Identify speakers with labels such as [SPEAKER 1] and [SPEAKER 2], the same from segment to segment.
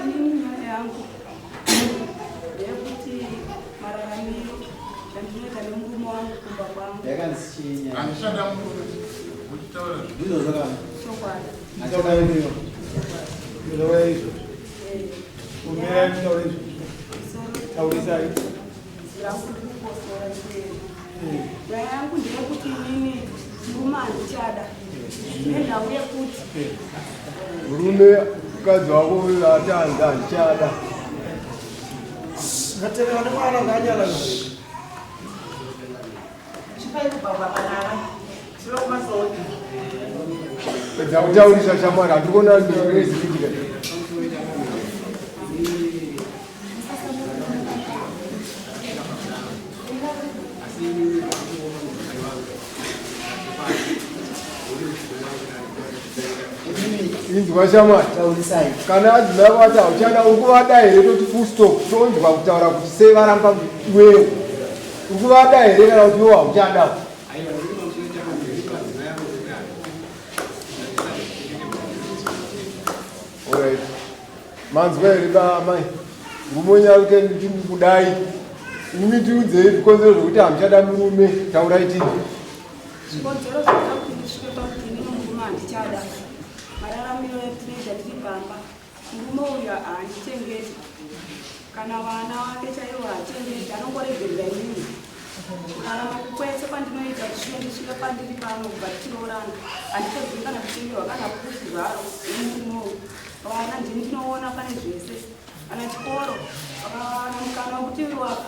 [SPEAKER 1] Inini nyaya yangu ndeyekuti mararamiro andinoita nemurume wangu kumba kwangu.
[SPEAKER 2] Handichada murume uchitaura
[SPEAKER 3] Ndizvozvo kana.
[SPEAKER 1] Chokwadi.
[SPEAKER 3] Achada izvo. Ndizvo izvo. Umirai mutaure izvo. Taurisai.
[SPEAKER 1] Rangu ndikukosora chero. Nyaya yangu ndeyekuti inini murume handichada. Nenhau yekuti
[SPEAKER 3] Murume mukadzi wako uyu ati hanzi handichada.
[SPEAKER 4] Ngatemewa nemwana nganyarara.
[SPEAKER 5] Chipai kubva panana. Tinokumasowe.
[SPEAKER 3] Pedza kutaurisa shamwari handikuona mberi zikuitika. Inzwa shamwari.
[SPEAKER 4] Taurisai.
[SPEAKER 3] Kana adzimai vati hauchada uri kuvada here toti full stop tonzwa kutaura kuti sei varamba iwewe. Uri kuvada here kana kuti iwe hauchada. Alright. Manzwa here ba amai? Murume wenyu ari kuti kudai. Imi tiudzei zvikonzero zvekuti hamuchada murume taurai tinzwe.
[SPEAKER 1] Zvikonzero zvinoita kuti ndisvike pakuti inini murume handichada. Mararamiro atinoita tiri pamba, murume uyu haandichengeti. Kana vana vake chaivo haachengeti, anongoregerera inini. Kurarama kwese kwandinoita kusvika ndisvike pandiri pano kubva tichiroorana, handitozivi kana kuchengerwa kana kupi zvaro nemurume uyu. Vana ndini ndinoona pane zvese. Kana chikoro, akawana mukana wekuti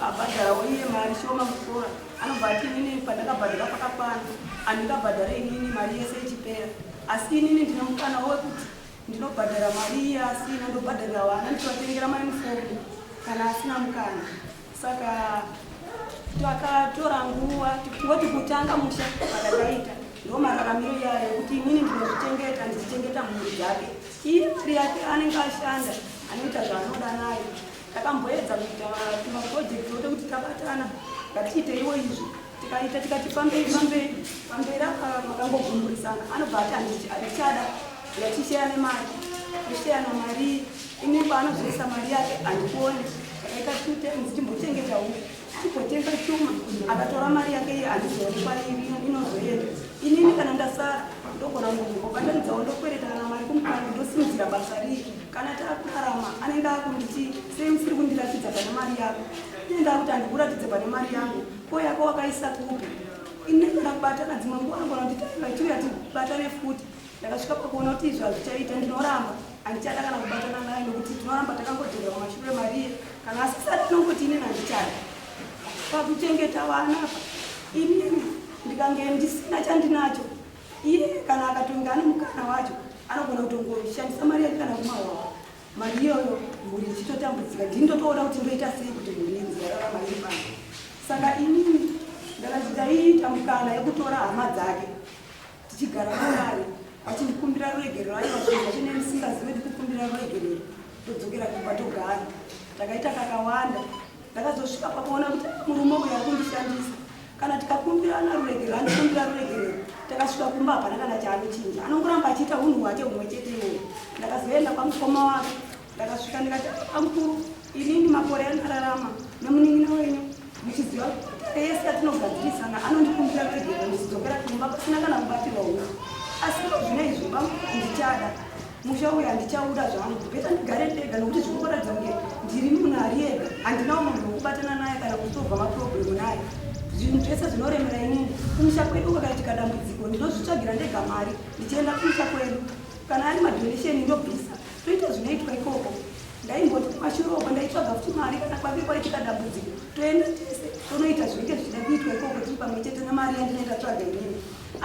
[SPEAKER 1] abhadharawo iye mari shoma kuchikoro, anobva ati inini pandakabhadhara pakakwana, handingabhadhare inini mari yese ichipera. Asi inini ndine mukana wekuti ndinobhadhara mari iye asina, ndobhadharira vana ndichivatengera mayunifomu kana asina mukana. Saka takatora nguva tingoti kutanga musha patakaita ndo mararamiro iyayo ekuti inini ndinozvichengeta ndichichengeta mhuri dzake. Iye mari yake anenge ashanda anoita zvaanoda nayo. Takamboedza kuita tumapurojekiti otekuti tabatana ngatiiteiwo izvi tikaita tikati pamberi pamberi pamberi apa makangogumburisana anobva ati handichada ngatisheyane mari tosheyana mari ini paanozoisa mari yake handikuone. Takaita 2 times timbochengeta huku timbotenga chuma akatora mari yake iye handizoonekwa inozoenda. Inini kana ndasara ndogona kungobatanidzawo ndokwereta kana mari kumukana ndosimudzira basa riye. Kana takurarama anenge akunditi sei musiri kundiratidza pane mari yako. Ine ndakuti handikuratidze pane mari yangu ko yako wakaisa kupi. Ini kana kubatana dzimwe nguva anogona kuti taiva chiuya tibatane futi. Ndakasvika pakuona kuti izvi hazvichaita ndinoramba handichada kana kubatana naye nokuti tinoramba takangodzokera kumashure mari iye kana asisati anongoti inini handichada. Pakuchengeta vana apa inini ndikange ndisina chandinacho iye kana akatonge ane mukana wacho anogona kutongoshandisa mari yake kana kumahwahwa mari iyoyo mhuri ichitotambudzika. Ndini ndotoona kuti ndoita sei kuti mhuri inzi yararama iri pano. Saka inini ndakati ndaiita mukana yekutora hama dzake tichigara mudare vachindikumbira ruregerero. Aiwa zvinhu zvacho nei ndisingazive ndikukumbira ruregerero todzokera kumba togara. Takaita kakawanda ndakazosvika pakuona kuti murume uyu ari kundishandisa. Kana tikakumbirana ruregerero andikumbira ruregerero takasvika kumba hapana kana chaanochinja anongoramba achiita unhu hwake humwe chete iwowo. Ndakazoenda kwamukoma wake ndakasvika ndikati amukuru inini makore andararama nemunin'ina wenyu muchiziva kuti yese yatinogadzirisana anondikumbira ruregerero ndichidzokera kumba pasina kana kubatirwa huku. Asi zvino izvi handichada musha uyu handichauda zvangu beta ndigare ndega nokuti zvinongoratidza kunge ndiri munhu ari ega handinawo munhu wekubatana naye kana kusolva maproblemu naye. Zvinhu zvese zvinoremera inini. Kumusha kwedu kwakaitika dambudziko ndinozvitsvagira ndega mari ndichienda kumusha kwedu. Kana ari madonation ndobvisa toita zvinoitwa ikoko. Ndaimboti kumashure uko ndaitsvaga futi mari kana kwake kwaitika dambudziko toenda tese tonoita zvinenge zvichida kuitwa ikoko tiri pamwe chete nemari yandinenge ndatsvaga inini.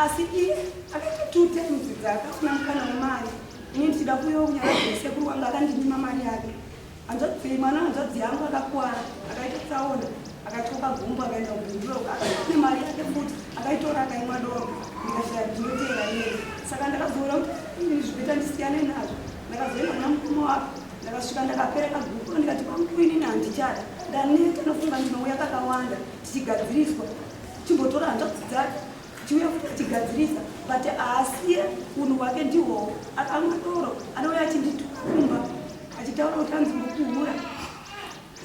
[SPEAKER 1] Asi iye akaita two terms dzaakaona mukana wemari ini ndichida kuuya kunyaradza sekuru wangu akandinyima mari yake. Hanzvadzi mwana hanzvadzi yangu akakuwara akaita tsaona akatyoka gumbo akaenda kubhindura uko akane mari yake futi akaitora akaimwa doro ndikashaya kuti ndoteera iye. Saka ndakazoona kuti ini zvikuita ndisiyane nazvo. Ndakazoenda kuna mukoma wake ndakasvika ndakapereka gupuro ndikati bamukuru inini handichada ndaneta nofunga ndinouya kakawanda tichigadziriswa chimbotora hanzvadzi dzake chiuya futi achigadzirisa but haasiye unhu hwake ndihwohwo akamwa doro anouya achindituka kumba achitaura kuti anzi mukuhura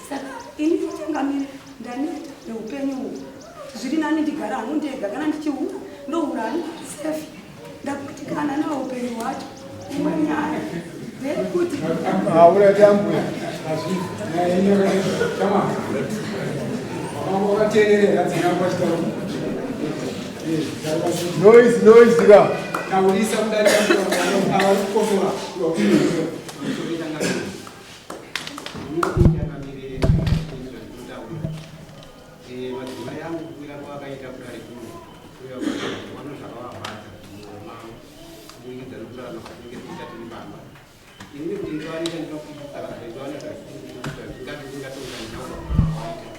[SPEAKER 1] saka ini ndichangamire ndaneta neupenyu uhu zviri nani ndigara hangu ndega kana ndichihura ndohura hangu safe ndakutikana nawo upenyu hwacho imwe nyaya ndeyekuti
[SPEAKER 3] hauna tambuya noise noise ka
[SPEAKER 4] taurisa kudarika kukosora.
[SPEAKER 6] Madzimai angu kukwira kwavakaita kudare kuno kuya vano zvakavavhadza mumwoyo mavo kuburikidza nokurarama kwatinenge tichiita tiri pamba. Ini kuti ndinowanika ndinopikisa kana kuti ndinowana zvingati ndingatonga nhau zvakaita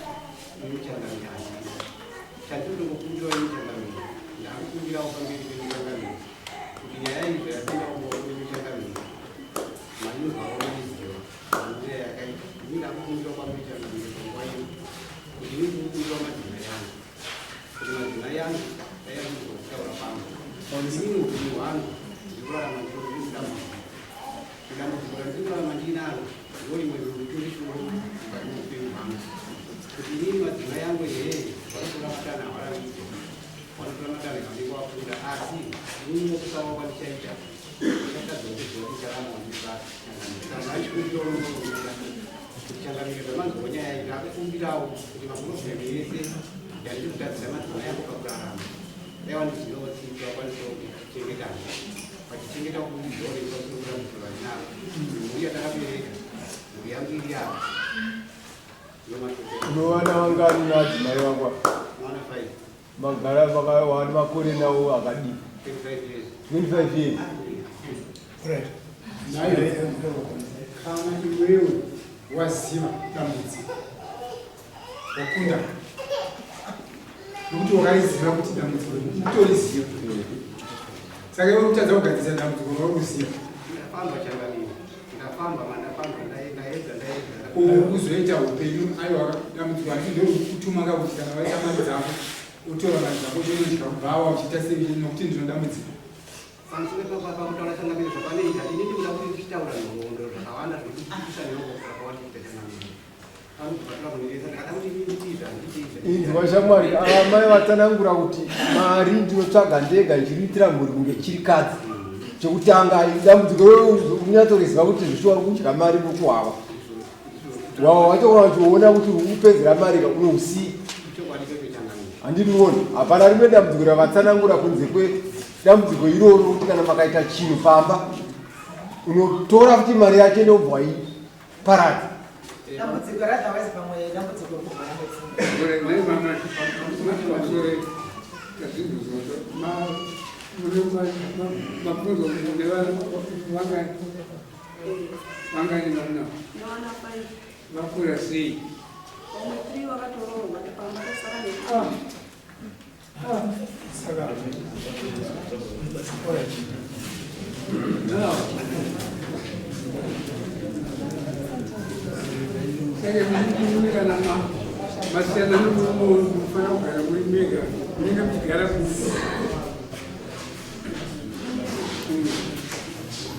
[SPEAKER 6] ini changamire handina. Chandinotongokumbirawo ini changamire ndakukumbirawo pamberi penyu changamire kuti nyaya iyi zvayapinda mumaoko enyu changamire mainzwawo maiziva manzira yakaita. Ini ndakukumbirawo pamberi changamire panguva ino kuti ini ndikukumbirawo madzimai angu kuti madzimai angu dai achinzwa kutaura kwangu. Inini upenyu hwangu ndiri kurarama ndiri mudambudziko. Dambudziko randiri kurarama ndinaro ndo rimwe ritori shungu mukati meupenyu hwangu. Kuti inini madzimai angu ehe vanotora matanho avaravidze vanotora matanho avanenge vafunda asi inini nokusawa kwandichaita ndichatadza kuziva kuti ndicharamba ndiri papi changamire. Saka ndachikumbirawo nokukumbira kuti changamire zvamanzwawo nyaya iyi ndakukumbirawo kuti mapurobhuremu ese yandiri kutadzira madzimai angu pakurarama dai vandizivawo tsitsi vakwanisawo kutichengetana vachichengeta kubudidzwawo nepamusoro pedambudziko randinaro. Mhuri yatakabereka mhuri yangu iri apa
[SPEAKER 3] Unovana vangani naadzimai vangu apa?
[SPEAKER 6] Mwana 5.
[SPEAKER 3] Magara wane makore nawo akadii?
[SPEAKER 6] 25 years.
[SPEAKER 3] 25 years.
[SPEAKER 4] Right. Naye kana iwewe waziva dambudziko wakunda nokuti wakariziva kuti dambudziko utoriziva saka iwe kutadza kugadzirisa dambudziko rauri kuziva.
[SPEAKER 6] Ndafamba changamire, ndafamba mandafamba ndaedza ndaedza.
[SPEAKER 4] Kuzoita upenyu aiwa dambudziko handi ndokutuma kakuti kana waita mari dzako utora mari dzako uchinodya kubvawa uchiita sei nokuti ndino dambudziko.
[SPEAKER 6] Pamusoro pakutaura changamire zvapanoita ini ndikuda kuti tichitaura nhoroondo zvakawanda zvinotiitisa nerokokurakawandita changamire panozobatira kuniresa ndakada kuti ini nditiizva handitiizva.
[SPEAKER 3] Inzwa shamwari, amai vatsanangura kuti mari ndinotsvaga ndega ndichiriitira mhuri kunge chirikadzi. Chekutanga dambudziko unyatsoriziva kuti zvishuwa kudya mari nokuhava. Wawa wacho wachiona kuti uri kupedzera mari ka unousiya.
[SPEAKER 6] Chokwadi chocho changamire.
[SPEAKER 3] Handirioni, hapana rimwe dambudziko ravatsanangura kunze kwedambudziko iroro kuti kana makaita chinhu pamba unotora futi mari yacho inobva waiparadza.
[SPEAKER 5] Dambudziko ratherwise pamwe dambudziko rekurwara nepfungwa.
[SPEAKER 4] Vangani vamuna?
[SPEAKER 1] Nevana 5.
[SPEAKER 4] Vakura sei?
[SPEAKER 1] Vamwe 3 vakatoroorwa pamba tosara ne
[SPEAKER 4] Saka alright. Now, saka muri kana masiyana nomurume munofanira kugara muri mega munenge muchigara ku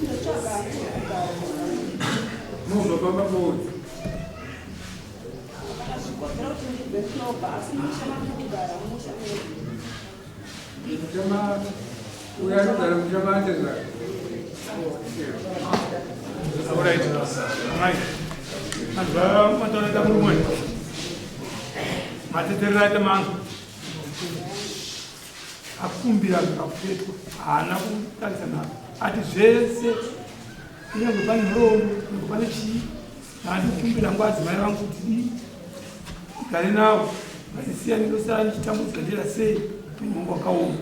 [SPEAKER 1] ndotsvaga kugara.
[SPEAKER 4] Mobva pamba pauri?
[SPEAKER 1] Kana zvikodzera kuti ndibve ndinobva asi musha mandiri kugara musha medu.
[SPEAKER 4] Muchama uyo anogara muchamate zvake.
[SPEAKER 2] Alright. Mai. Anzwa mataureta murume. Mateterera aita mangu. Akumbira zvikapetwa haana kutarisa nazvo. Ati zvese kunyange pane nhoroondo, kunyange pane chii. Ndandikumbira nguva adzimai vangu kuti dii gare navo vaisiya ndosara ndichitambudzika ndira sei upenyu hwangu hwakaoma.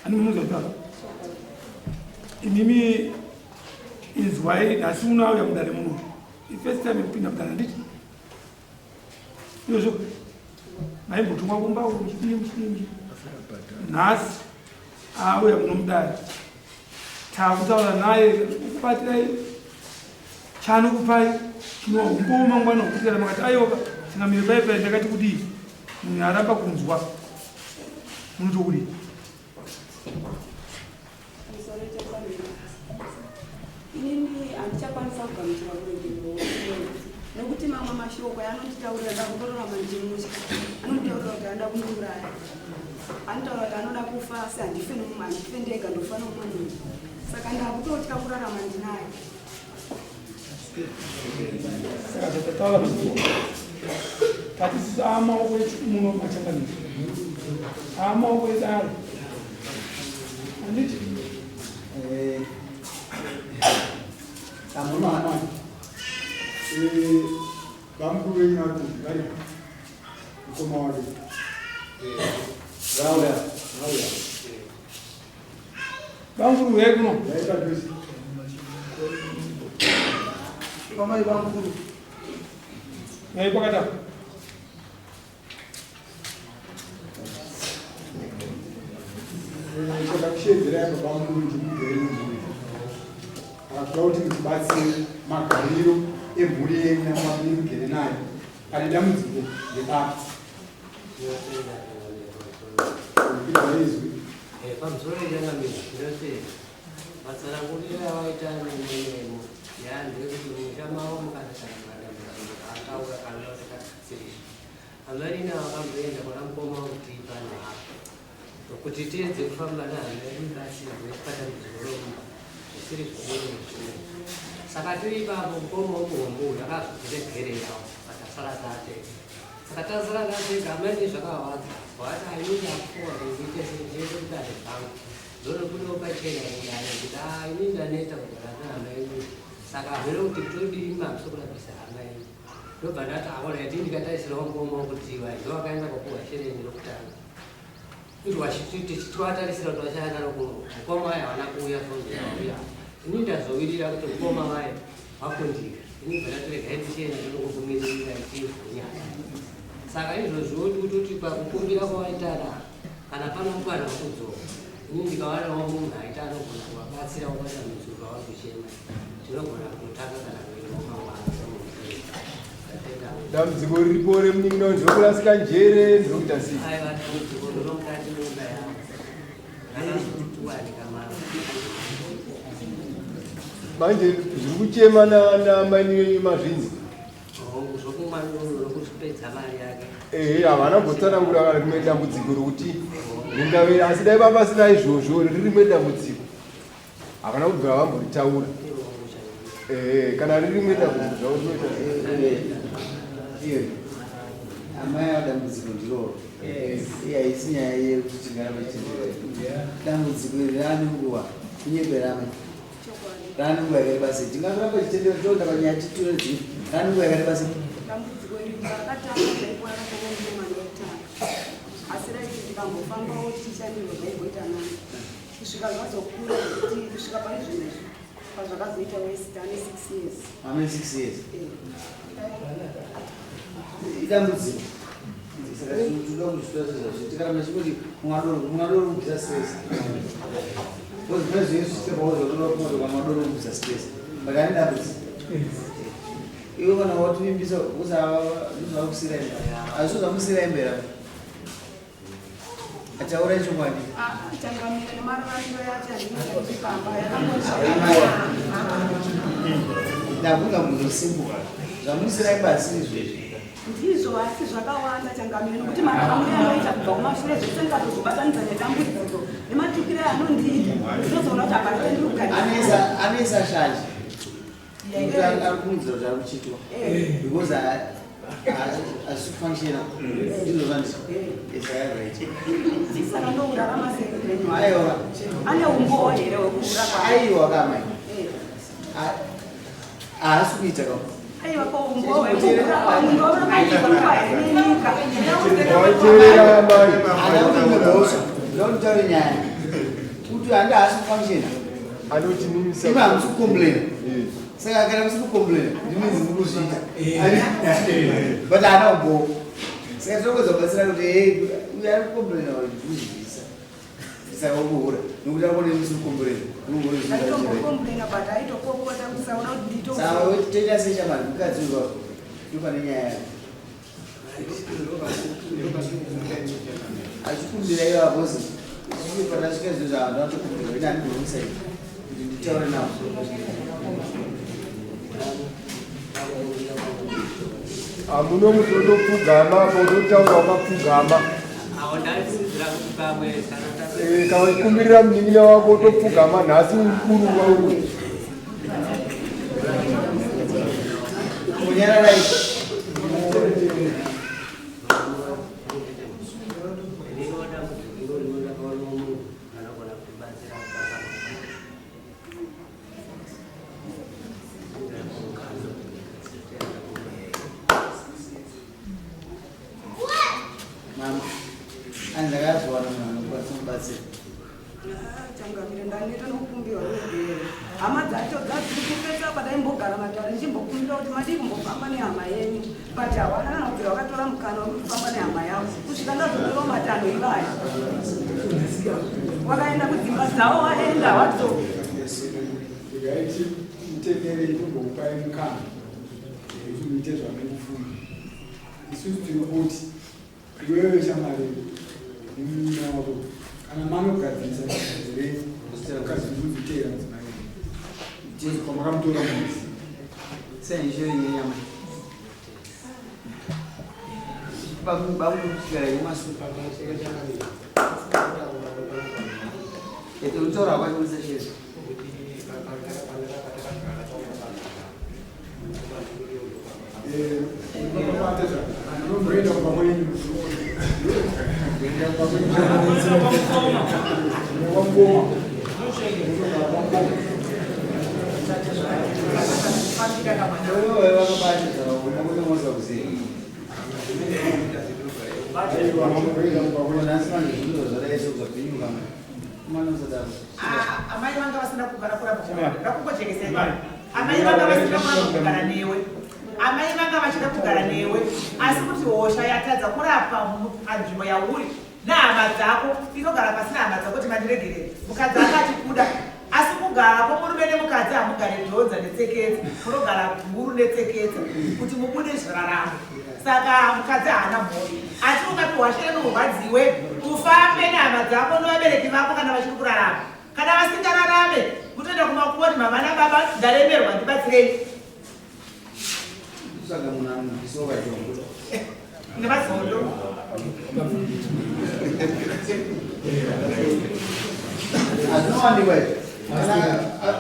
[SPEAKER 2] Ani munonzwa kutaura? Imimi inzwai nhasi unauya mudare muno. First time yekupinda mudare handiti? Izvozvo maimbotumwa kumba uko muchidii muchidii muchidii. Nhasi auya muno mudare. Takutaura naye kubatirai chaanokupai chinova umbowo mangwana wekuti kana makati aiwa changamire pai pai ndakati kudii munhu aramba kunzwa munotokudii
[SPEAKER 1] Inini handichakwanisa kugamuchira kuregererwa nekuti mamwe mashoko yaanonditaurira ndakutorarama ndichimutya. Anonditaurira kuti anoda kundiuraya, anotaura kuti anoda kufa asi handife handife ndega ndofa nomumwe munhu. Saka ndakutotya kurarama ndinaye.
[SPEAKER 2] Saka zvatataura tati sisi amaoko emuno machangamire amaoko edare handiti
[SPEAKER 4] eh, amuna eh, bamukuru venyu vari vari mukoma wake
[SPEAKER 3] vauya vauya
[SPEAKER 2] Bamkuru huyai kuno.
[SPEAKER 5] Pamai bamkuru.
[SPEAKER 2] Huyai pakati apo.
[SPEAKER 4] Chakakushedzerai apa bamkuru ndimugere nemhuri. Akakuda kuti mutibatsire magariro emhuri yenyu namabiri mugere nayo. Pane dambudziko ndepapi?
[SPEAKER 6] Pamusoro yechangamire ndinoti matsananguriro avaita nemwenemo yaandekuti musha mavo mukasatana madambudziko ataura kana vasikasirizvo amainini vakamboenda kwana mukoma kuti pano apa kuti tiedze kufamba nehama yedu ibatsirwe padambudziko romba zvisiri zvomuno zvimwe saka tiri ipapo mukoma womuhombe uyu akazotiregererawo patasara tatega Saka tasara tatega amai nezvakawadza vati ainini akuwa kundiite sendiende kudare zvangu ndonobudawo pachena kudare kuti ah inini ndaneta kugara nehama yenyu saka hameno kuti todii makuso kurapisa hama yenyu ndobva ndati aona iti ndikatarisirawo mukoma wokutiwa ndowakaenda kopuwa shereni rokutanga tichitiwatarisira kuti vachaenda nokuno mukoma vaye havana kuuya svondo yauya ini ndazowirira kuti mukoma vaye vakundika ini bva ndati regai ndichienda ndinongokumiririra ichizonyaya saka izvozvo kutoti pakukumbira kwavaitana kana pano mukana wekudzoka ini ndikawanawo munhu aita anogona kuvabatsira wabata muzuro wavari kuchema tinogona kutanga kana kuendawo mangwana.
[SPEAKER 3] Dambudziko riripo remunin'ina ndinokurasika njere ndinokuita sei?
[SPEAKER 6] Aiwa dambudziko rinomukati memba yangu rakazotuwanika mama.
[SPEAKER 3] Manje zviri kuchema namainini venyu mazvinzi.
[SPEAKER 6] Hongu zvokumwa doro nokuzvipedza mari yake.
[SPEAKER 3] Ehe havana kumbotsanangura kana rimwe dambudziko rokuti ringave asi dai vanga vasina izvozvo riri rimwe dambudziko. Havana kubvira vamboritaura. Eh, kana riri rimwe dambudziko zvavo rinoita
[SPEAKER 7] iyo amai ava dambudziko ndiroro iye haisi nyaya yekuti tingaramba tichitenderera dambudziko iri rane nguva kunyepera amai rane nguva yakareba sei tingaramba tichitenderera toenda panyaya titure dzimwe rane nguva yakareba sei
[SPEAKER 1] dambudziko iri rakatanga zvaikuwana kongomandotanga asi raiti tikambofambawo tichishandirwa zvaimboita nani kusvika zvazokura zvekuti kusvika pari zvino izvi pazvakazoita west ane six years
[SPEAKER 7] ane six years idambudziko saka tinoda kuzvitora sezvazvo tikaramba tichingoti mwadoro kubvisa stress because zvimwe zvinhu zvichitepawo zvatoda kumwa mwadoro kubvisa stress but ane dambudziko iwe kana wativimbisa uzavakusira imba asi uzamusira imbera Ataura chokwadi.
[SPEAKER 1] Ah, changamire nemararamiro yacho andinoita
[SPEAKER 7] Ndakunga munhu simple. Zvamusirai pasi izvezvi.
[SPEAKER 1] Ndizvo asi zvakawanda changamire nokuti mararamiro anoita kubva kumashure zvese ndikatozobatanidza nedambudziko nematukiro anondiita ndinozoona kuti apa ndiri kugadzira.
[SPEAKER 7] Anoisa anoisa shanje. Nekuti ari kuunzira kuti ari kuchitwa because asi kufunctiona ndizvo zvandizvo yes I right
[SPEAKER 1] saka ndourarama sei upenyu
[SPEAKER 7] aiwa
[SPEAKER 1] ane umbowo here wekuura
[SPEAKER 7] kwake aiwa kamai haasi kuita ka
[SPEAKER 1] Aiwa ko umbowo hwekugura nenyika.
[SPEAKER 3] Waiteerera mai.
[SPEAKER 7] Ana kuti mhosva ndakutaura nyaya kuti handi haasi kufunctiona.
[SPEAKER 3] Anoti mimisa.
[SPEAKER 7] Imi hamusi kucomplaina. Saka kana musi kucomplaina ndiminzi muri kuzviita. But haana umbowo. Saka tinokoza kubatsira kuti hey uyu ari kucomplaina kuzvibvisa. Saka ukuhura nokuti akone musi kucomplaina.
[SPEAKER 1] Aitombokomplaina but aitopopota kusaona kuti ndito.
[SPEAKER 7] Saka toita sei chamari mukadzi uyu wako ndopane nyaya yake. Achikumbira ivo abozi panasvika izvo zvavanhu vatokumbirwa ini handibvumisa ini kuti nditaure navo.
[SPEAKER 3] Hamuno kuti wotopfugama apo wototaura wakapfugama. Eh, kana uchikumbirira munin'ina wako wotopfugama nhasi uri kuruwa uri.
[SPEAKER 7] Munyararai. Mama, andakazowana munhu anokwanisa kubatsira.
[SPEAKER 1] Changamire, ndaneta nokukumbirwa ruregerero. Hama dzacho dzadziri kupesa padaimbogara matare ndichimbokumbira kuti madii kumbofamba nehama yenyu, but hawana kana kubvira vakatora mukana wekufamba nehama yavo kusvika ndazotora matanho ivaya. Wakaenda kudzimba dzavo waenda wadzoka.
[SPEAKER 4] Regai titenderei tombokupai mukana wekuti muite zvamunofunga. Isusu tiri kuti iwewe shamwari nemunin'ina wako kana manogadzirisa gadzirei mukadzi ndikuteera mudzimai wenyu kwamakamutora muzi.
[SPEAKER 7] Senjeri yenyama. Bamukusvikira yemasuku. Ete utaura kwacho musechezvo.
[SPEAKER 4] Munoenda kumba kwenyu. Munoenda kumba kwenyu. Kwamukoma. Kwamukoma.
[SPEAKER 7] Wewe wakabata unokunoza kuziva.
[SPEAKER 4] Aiwa, munoenda kumba kwenyu.
[SPEAKER 7] Nhasi manje zvinhu zvadai zvobvinyuka. Kumana usadaro.
[SPEAKER 5] Ah, amai vanga vasina kugara kuramba ndakungochekesai amai vanga vasina kuramba kugara newe, amai vanga vachida kugara newe, asi kuti hosha yatadza kurapwa panzvimbo yauri nehama dzako, inogara pasina hama dzako kuti mandiregerere. Mukadzi akati kuda, asi kugara kwomurume nemukadzi hamugare dhonza netsekedza, munogara guru netsekedza kuti mubude zviraramo. Saka mukadzi haana mhosva, asi ukapiwa shereni urwadziwe, ufambe nehama dzako nevabereki vako kana vachiri kurarama. Kana vasingararame, kutoenda kumakuva kuti mama nababa, ndaremerwa, ndibatsirei.
[SPEAKER 7] Kutsvaga munhu anobvisa wakajongo.
[SPEAKER 5] Nevazondo.
[SPEAKER 7] Hazvinowanikwa izvi. Kana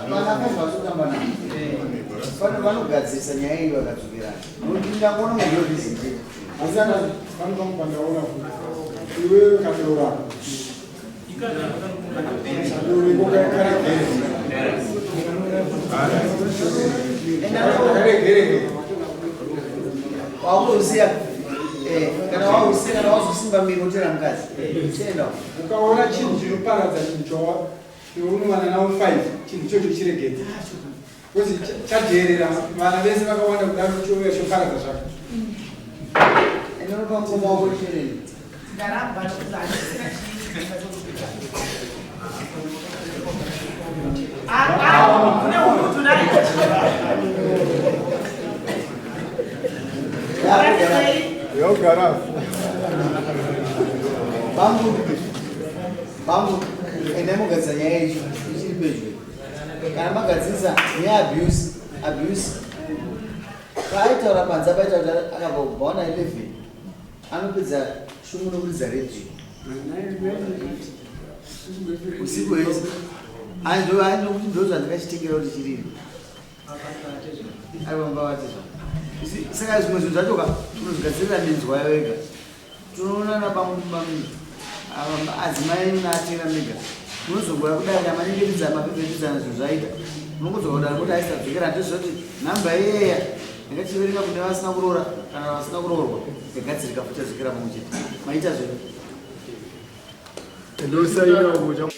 [SPEAKER 7] vana vasotamba navo. Vano vanogadzirisa nyaya iyi vakadzokerana. Nokuti ndangoona munhu reason chete.
[SPEAKER 4] Asi pano pangu pandaona kuti iwewe kadoro ako. Kadoro iko karegere. Karegere.
[SPEAKER 7] Wakuusiya kana wausiya, kana wazosimba miri wotera mukadzi. Chienda.
[SPEAKER 4] Ukaona chinhu chinoparadza chinhu chawa iwe unowana nawo 5, chinhu ichocho chiregedze. Because chadheerera vana vese vakawanda kudaro, chouya choparadza zvako.
[SPEAKER 7] Enda unopa mukoma wako shereni.
[SPEAKER 5] Ndaramba nokuti handisina chii. Kune hurutu nayo. Ratidzei.
[SPEAKER 3] Yogara.
[SPEAKER 7] Bambu, bambu, endai mugadzisa nyaya ichi ichiri pedyo. Kana magadzirisa neabuse, abuse. Paaitaura panze apaita kuti akabva kubva wana 11 anopedza shungu nokuridza redhiyo usiku hwese. Nokuti ndo zvandikachitengera kuti chiriri. Aiwa, vatezva. Saka zvimwe zvinhu zvacho ka unozvigadzirira minzwa yayo ega. Tinoona nabambi adzimai naatera mega munozongouya kudai namanyengeredzana, mapepetidzana, zvinhu zvaita munongodzoka kudai kuti aisadzokera. Ndizvoti nhamba iyeya. Ndingachiverenga kune vasina kuroora kana vasina kuroorwa, yagadzirika futi yadzokera pamwe chete. Maita zvenyu.
[SPEAKER 3] Ndosaina uko.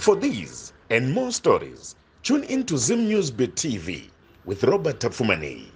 [SPEAKER 8] For these and more stories, tune in to Zim News Bit TV with Robert Tafumani.